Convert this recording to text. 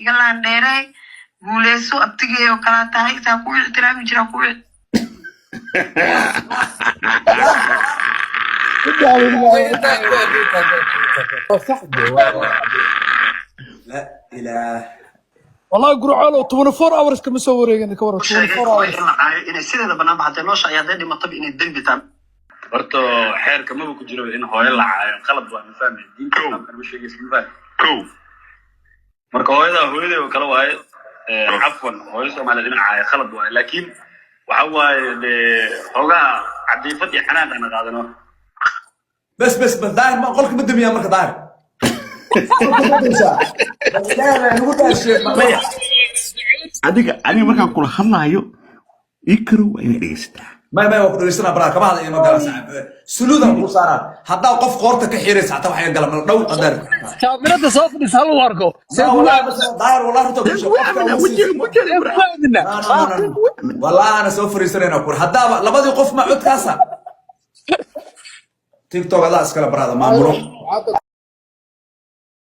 Iga laandheerey, guuleyso. Abtigey oo kalaa tahay, saa ku ixtiraami jira ku. La ilaah. Wallahi Gurceel oo 24 hours kama soo wareegin, ka waran? Sheegay 24 hooyo hours in la caayo inay sideeda banaanba, hadday noosha iyo hadday dhimataba, inay dembi tahay. Horta xeerka maba ku jiro in hooyo la caayo, qalad waa, ma fahmay? Diinta Islaamkana ma sheegaysa, ma fahmay? Kow. Marka hooyada hooyaday oo kale waaye. Cafwan, hooyo Soomaaliyeed in caayo khalad waaye, laakiin waxa waaye dee xoogaa cadiifad iyo xanaaq ana qaadano. Bes bes bes, Daahir, ma qolka ma damiyaa marka, Daahir? Qolka ma damisaa? Bal Ilaahay baa nagu dhaashay. Maya, adiga markaan kula hadlaayo ii karow, waa inay dhegeysataa. May may, waa ku dhegeysanaa baraa, kama hadla, ima gala saaxiib. Suluudaan kuu saaraa haddaa qof qoorta ka xiraysa xataa, waxay gala mal dhow haddaa. Kaamirada soo fadhiis hal u arko see kugu Wallahi Daahir, wallahi runta kuu sheego, qofka Weamina ugu wejiga sii ku jira. see kugu aamina. No, no, no, no, no. Wallahi ana soo fariisanayna kur haddaaba labadii qof ma codkaasa TikTok adaa iskala baraada maamulo. Hadda.